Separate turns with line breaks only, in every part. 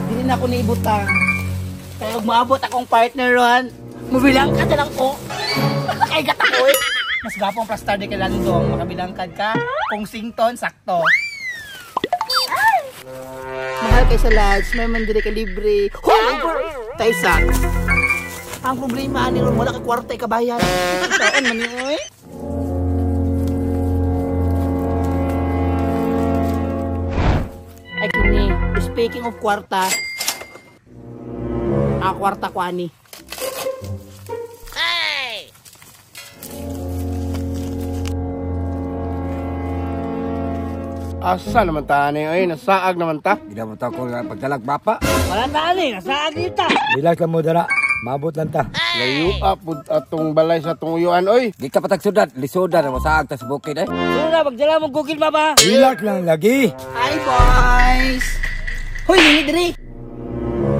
Dili na ako naibutang. Kaya ug maabot akong partner ron, mubilangkad na lang ko. Kay gata ko eh. Mas gapo ang plastar di kay Landong, makabilangkad ka. Kung sington, sakto. Ay! Mahal kay sa lads, may man diri ka libre. Hoy, Taysa. Ang problema ani ron wala kay kwarta ikabayad. Saan man ni oy? Ay kini, speaking of kwarta, ang kwarta ko ani.
Hey!
Asa naman ta ani oy, nasaag naman ta.
Gidamot ako nga pagdalag bapa.
Wala ta ani, nasaag dita.
Relax lang mo dara, maabot lang ta.
Layo pud atong balay sa atong uyuan oy.
Di ka patag sudan, lisudan na masaag ta sa bukid eh.
Sura pagdala mo Google Map.
Relax lang lagi.
Hi boys. Hoy, nini diri.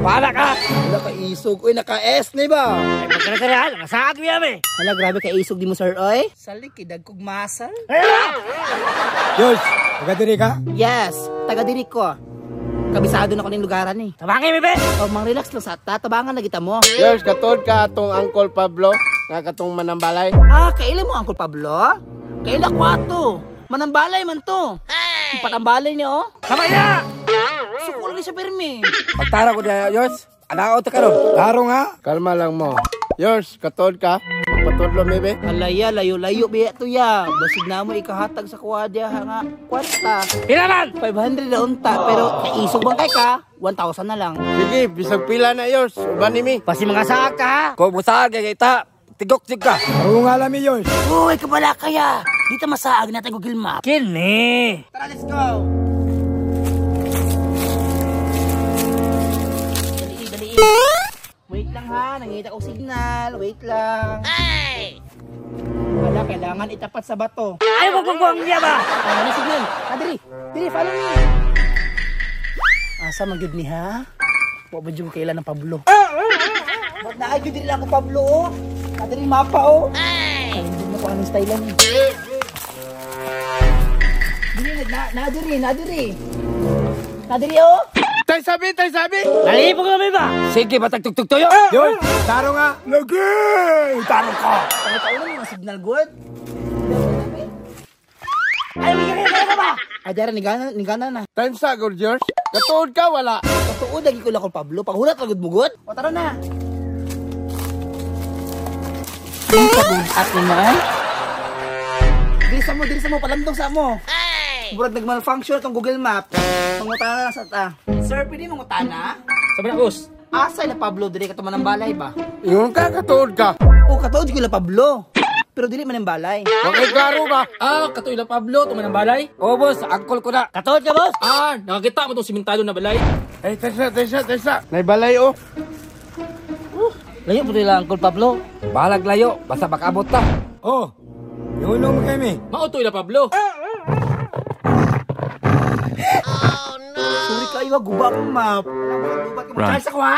Para ka.
Wala ka isog oy, naka-S ni ba?
Ay pagkara nasaag mi ame.
Hala, grabe ka isog di mo sir oy. Salik kay dagkog masal.
George, taga diri ka?
Yes, taga diri ko. Kabisado na ko ning lugaran eh.
Tabangi mi be.
O mang relax lang sa tatabangan na kita mo.
George, katod ka atong Uncle Pablo nga katong manambalay.
Ah, kaila mo Uncle Pablo? Kaila ko ato. Manambalay man to. Hey! Patambalay niya oh.
Kamay na.
Sukol ni siya pirmi.
Pagtara ko na, George. Anao ta karon.
Taro nga.
Kalma lang mo. George, katod ka. Magpatudlo mi be.
Alaya, layo-layo biya to ya. Basig na mo ikahatag sa kuwadya nga kwarta.
Pila man?
500 na unta, pero kaisog bang kay ka? 1,000 na lang.
Sige, bisag pila na George. Uban ni mi.
Pasi mga saag ka ha.
Kung musaag kay kita, tigok jud ka.
Taro nga lang mi, George.
Uy, kabala kaya. Dito masaag natin Google Map.
Kini.
Tara, let's go. Dali, dali. Wait lang ha, nangita ko signal. Wait lang.
Hey!
Wala, kailangan itapat sa bato.
Ay magbubuang niya ba?
Ano na signal? Ah, diri. Diri, follow me. Asa man gyud ni ha? Wa ba jud kailan ng Pablo? Ba't na ay gyud diri lang ako Pablo oh. Ah, diri mapa oh.
Hey!
Ay, na ko anong style lang. Diri na diri, na diri. Na diri oh.
Tay sabi, tay sabi.
Nalipog na mi ba?
Sige, batag tugtog toyo.
George, taro nga. Lagi! Taro ka.
Pangitaon na mga signal good.
Ay wala ka ba?
Ay, dara nigana, nigana na.
Time sa good George. Katuod ka wala.
Katuod lagi ko lang kung Pablo. Panghulat lagod mo good. O tara na. At naman. Diri sa mo, palamdong sa mo.
Hey!
Murag nag-malfunction itong Google Map. Mangutana na sa ta. Sir, pwede mangutana?
Sabi na boss.
Asa ila Pablo diri ka ng balay ba?
Ingon ka, katuod ka.
O katuod ko ila Pablo. Pero dili man ang balay.
Okay, klaro ba?
Ah, katuod ila Pablo, tuman ang balay.
Oh boss, angkol ko na.
Katuod ka boss?
Ah, nakakita mo tong simentado na balay.
Ay, taysa, taysa, taysa. Naibalay oh.
Layo po nila Uncle Pablo.
Bahalag layo, basta makaabot ta.
Oh, yunong mo kami.
Mao to ila Pablo.
Oh no!
Sorry kayo, guba akong map. Guba ka mo. Charge ako ha?